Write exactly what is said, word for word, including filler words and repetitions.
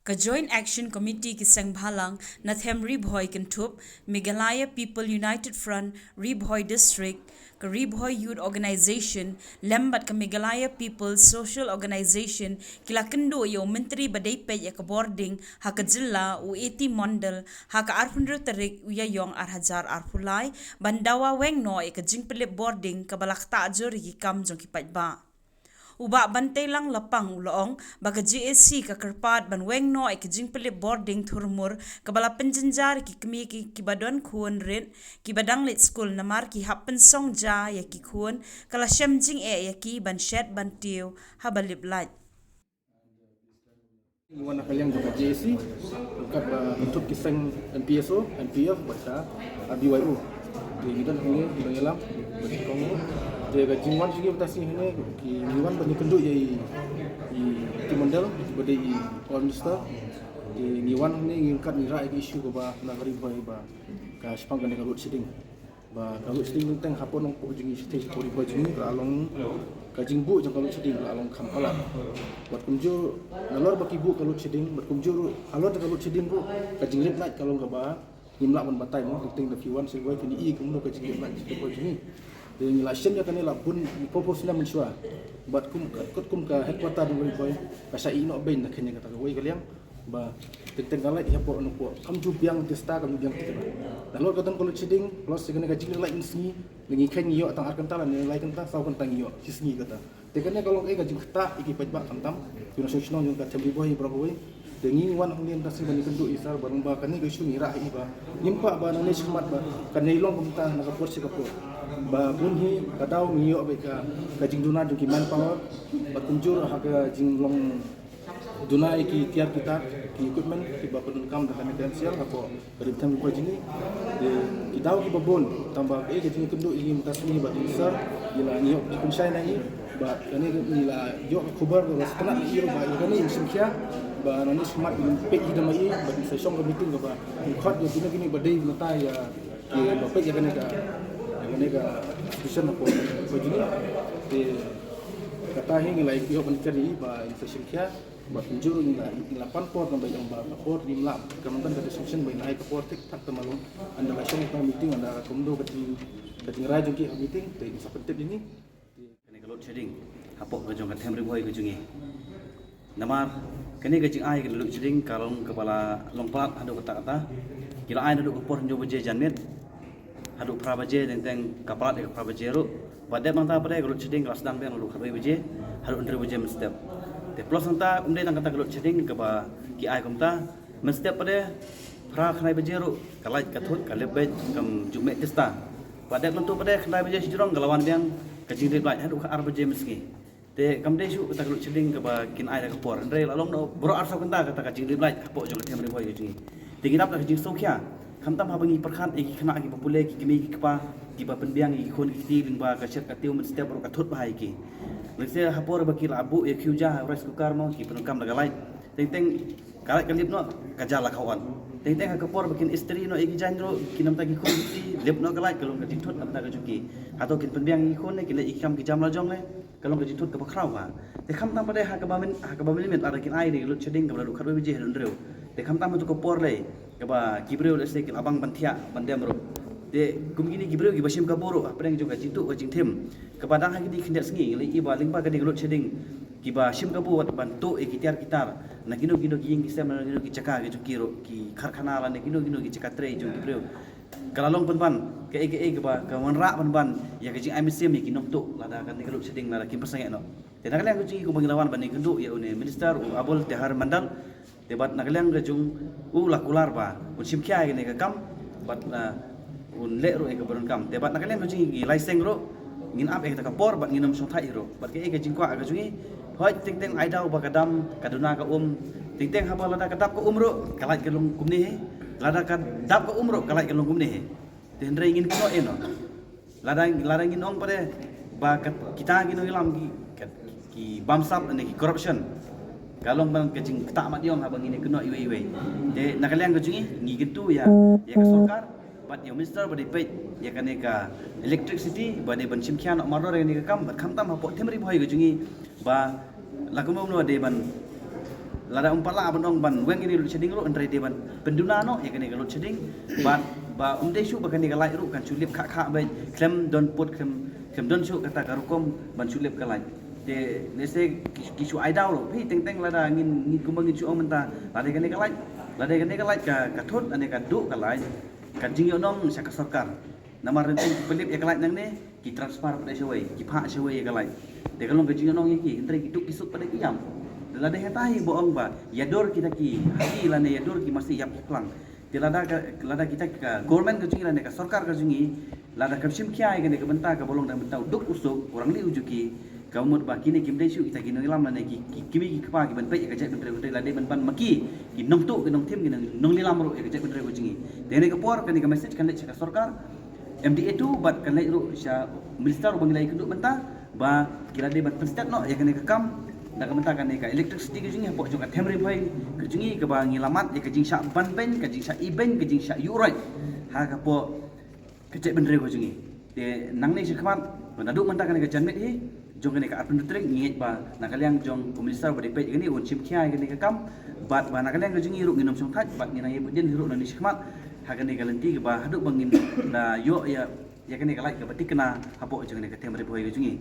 Ka Joint Action Committee ki seng bhalang na them Ri Bhoi kynthup, Meghalaya People United Front, Ri Bhoi District, ka Ri Bhoi Youth Organization, lem bad ka Meghalaya People Social Organization, ki la kynduh ïa u Myntri ba dei peit ïa ka bording ha ka jylla, u A T Mondal, ha ka arphew tarik u Ïaïong arhajar arphew lai, ban dawa weng noh ïa ka jingpynlip bording kaba la ktah jur ïa ki kam jong ki paidbah. U Bah Bantelang Lapang u la ong ba ka J A C ka kyrpad ban weng noh ïa ka jingpynlip bording thurmur kaba la pynjynjar ïa ki kmie ki, kiba don khun rit, kiba dang leit skul namar ki hap pynsong ja ïa ki khun, ka la shem jingeh ïa ki ban shet ban tiew haba lip lait. Ngi wan na ka liang jong ka J A C, ryngkat bad kynthup ki seng N P S O, N P F bad ka R B Y O. Te ngi don hangne, ngi don ïalam bad ki kong. Te ka jingwan jong ngi mynta sngi hangne, ki, ngi wan ban ïakynduh ïa i, i Timondal ba dei i Prime Minister. Te ngi wan hangne, ngi ryngkat ngi rah ïa ka issue kaba na ka Ri Bhoi ba ka shaphang kane ka load shedding. Ba ka load shedding teng hapoh nongpop jong ngi, shatei shapoh Ri Bhoi jong ngi, ka la long ka jingbuh jong ka load shedding ka la long kham palat. Bad kumjuh nalor ba ki buh ka load shedding, bad kumjuh ruh halor ka load shedding ruh ka jinglip lait ka long kaba ngim lah ban batai mo, teng teng da phi wan sha Ri Bhoi phin i kumno ka jinglip lait sha Ri Bhoi jong ngi. Te ngi la shem ïa kane la bun phew phew snem mynshuwa. Bad kum, katkum ka headquarter jong Ri Bhoi ka shah ïeh noh beiñ na kane kata kawei ka liang. Ba teng teng ka lait hapoh nongpop kam ju biang tista, kam ju biang tista. Nalor ka don ka load shedding plus ïa kane ka jinglip lait mynsngi, ngi kheiñ ngi ïoh tang ar kynta lane lai kynta, saw kynta ngi ïoh shi sngi kata. Te kane ka long kaei, ka jingktah ïa ki paidbah khamtam ki nongshong shnong jong ka them Ri Bhoi baroh kawei. Te ngi wan hangne mynta sngi ban ïakynduh ïa i sir ba long ba kane ka issue ngi rah ïa i ba ngim kwah ba nangne shakhmat ba kane long kumta na ka por sha ka por. Ba bun hi ka daw ngi ïoh beit ka, ka jingduna jong ki manpower bad kumjuh ha ka jinglong duna ïa ki tiar ki tar, ki equipment kiba pyndonkam da ka N C L hapoh ka ri them Ri Bhoi jong ngi. Te ki daw kiba bun, tang ba kaei ka jingïakynduh ïa ngi mynta sngi bad i sir, ïa la ngi ïoh ki pynshai na i, bad kane ngi la ïoh ka khubor kaba sngewtynnat na i ruh ba ïa kane in shim khia, ba nangne shakhmat in peit hi da ma i, bad in sa shong ka meeting kaba in khot ïa kine kine ba dei mynta ïa kiba peit ïa kane ka, ïa kane ka station hapoh Ri Bhoi jong ngi. Te kata hi ngi la ïoh ban kyrpad ïa i ba in sa shim khia. Bad kumjuh ruh ngi la, ngi la pan por namar ba ïa ka por ngim lah, ka mynta ka description ba ngi ai ka por thik thak, te ma long ynda la shong ka meeting, ynda kumno ka jing, ka jingrai jong ki ha meeting, te ngin sa pyntip ïa ngi. Kane ka load shedding hapoh ka jong ka them Ri Bhoi ka jong ngi. Namar kane ka jingai ka load shedding ka long kaba la long palat haduh katta katta. Ki la ai naduh ka por hynñiew baje janmiet haduh phra baje, teng teng ka palat ïa ka phra baje ruh. Bad dep nangta pat de ka load shedding ka la sdang biang naduh khatwei baje haduh hynriew baje mynstep. Te plus nangta ym dei tang kata ka load shedding kaba ki ai kumta, mynstep pat de phra khyndai baje ruh ka lait ka thut ka lip beit, kam ju mih tista. Bad dep nangta pat de khyndai baje shajrong ka la wan biang ka jinglip lait haduh khatar baje mynsngi. Te kam dei shuh kata ka load shedding kaba kin ai da ka por. Hynrei la long noh baroh arsaw kynta kata ka jinglip lait hapoh jong ka them Ri Bhoi ka jong ngi. Te ngi dap da ka jingsngewkhia. Khamtam haba ngi pyrkhat ïa ki khynnah kiba pule, ki kmie ki kpa kiba pynbiang ïa ki khun ki kti lyngba ka shet ka tiew mynstep ruh ka thut bha ïa ki. Lehse ha por ba ki la buh ïa ki khiew ja, rice cooker mo, ki pyndonkam da ka lait. Teng teng ka lait ka lip noh, ka ja la khaw on. Teng teng ha ka por ba kin istri noh ïa ki jaiñ ruh, ki namta ki khun ki kti, lip noh ka lait, ka long ka jingthut namta ka jong ki. Hato kin pynbiang ïa ki khun ne, kin leh ïa ki kam ki jam la jong ne, ka long ka jingthut kaba khraw bha. Te khamtam pat de ha kaba myn, ha kaba mynmiet lada kin ai de load shedding kaba naduh khatwei baje haduh hynriew. Te khamtam hato ka por lei kaba ki briew lehse ki la bang ban thiah ban dem ruh. Te kum kine ki briew kiba shim kabu ruh hapdeng jong ka jingtuh ka jingthim kaba dang ha kine ki khyndiat sngi, lei i ba lyngba kane ka load shedding kiba shim kabu wat ban tuh ïa ki tiar ki tar na kino kino ki ïing ki sem, na kino ki jaka ki jong ki ruh, ki karkhana lane kino kino ki jaka trei jong ki briew. Ka la long pynban kaei kaei kaba ka wanrah pynban ïa ka jingai mynsiem ïa ki nongtuh lada kane ka load shedding lada kim pynsangeh noh. Te na ka liang ka jong ngi kumba ngi la wan ban ïakynduh ïa une Minister u Abul Taher Mondal. Te bad na ka liang ka jong u la kular ba un shim khia ïa kane ka kam bad, ah, un leh ruh ïa kaba donkam. Te bad na ka liang ka jong ngi ki lai seng ruh ngin ap ïa kata ka por bad ngin ym shongthait ruh. Bad kaei ka jingkwah ka jong ngi, hooid teng teng ai daw ba ka dam ka duna ka um. Teng teng haba lada ka dap ka um ruh ka lait ka long kumne hi. Lada ka dap ka um ruh ka lait ka long kumne hi. Te hynrei ngin kynnoh ïa no. Lada, lada ngin ong pat de ba ka, kita ki nongïalam ki, ka, ki bamsap ne ki corruption, ka long ban ka jingktah mat ïong haba ngin ïakynnoh iwei iwei. Te na ka liang ka jong ngi ngi kyntu ïa, ïa ka sorkar bad ïa u minister ba dei peit ïa kane ka electricity ba dei ban shim khia noh mardor ïa kane ka kam, bad khamtam hapoh them Ri Bhoi ka jong ngi ba la kumno kumno dei ban Lada um pat lah ban ong ban weng ïa kane ka load shedding ruh, hynrei dei ban pynduna noh ïa kane ka load shedding. Bad ba um dei shuh ba kane ka light ruh kan shu lip khah khah beit, khlem don put, khlem, khlem don shuh kata ka rukom ban shu lip ka light. Te lehse ki, ki shu ai daw ruh. Phi, teng teng lada ngin, ngin kumba ngin shu ong mynta, lada kane ka light, lada kane ka light ka, ka thut, lane ka duh ka light, ka jingïohnong sha ka sorkar. Namar rynteng ki pynlip ïa ka light nangne, ki transfer pat shawei, ki phah shawei ïa ka light. Te ka long ka jingïohnong ïa ki, hynrei ki duk ki suk pat ki ïam. Lada hata hi ba ong ba ïa dur kita ki hati lane ïa dur ki masi ïap ki plang. Te lada ka, lada kita ka government ka jong ngi lane ka sorkar ka jong ngi, lada kam shim khia ïa kane ka bynta kaba long da bynta u duk u suk, u rangli u juki, ka mut ba kine kim dei shuh kita ki nongïalam lane ki, ki kmie ki kpa ki ban peit ïa ka jaitbynriew, hynrei la dei ban ban ma ki, ki nongtuh, ki nongthim, ki nong, nonglilam ruh ïa ka jaitbynriew ka jong ngi. Te kane ka por, kane ka message kan leit sha ka sorkar, M D A two, bad kan leit ruh sha minister uba ngi la ïakynduh mynta, ba ki la dei ban pynstet noh ïa kane ka kam, da ka bynta kane ka electricity ka jong ngi hapoh jong ka them Ri Bhoi ka jong ngi, kaba ngi la mad ïa ka jingshah ban beiñ, ka jingshah ibeiñ, ka jingshah ïuh roit ha ka por ka jaitbynriew ka jong ngi. Te nangne shakhmat, naduh mynta kane ka janmiet hi jong kane ka arphew tarik, ngi ngeit ba na ka liang jong u minister uba dei peit ïa kane un shim khia ïa kane ka kam, bad ba na ka liang ka jong ngi ruh ngin ym shongthait, bad ngin nang ïa buddien hi ruh nangne shakhmat ha kane ka lynti kaba haduh ba ngin da ïoh ïa, ïa kane ka light kaba thikna hapoh jong kane ka them Ri Bhoi ka jong ngi.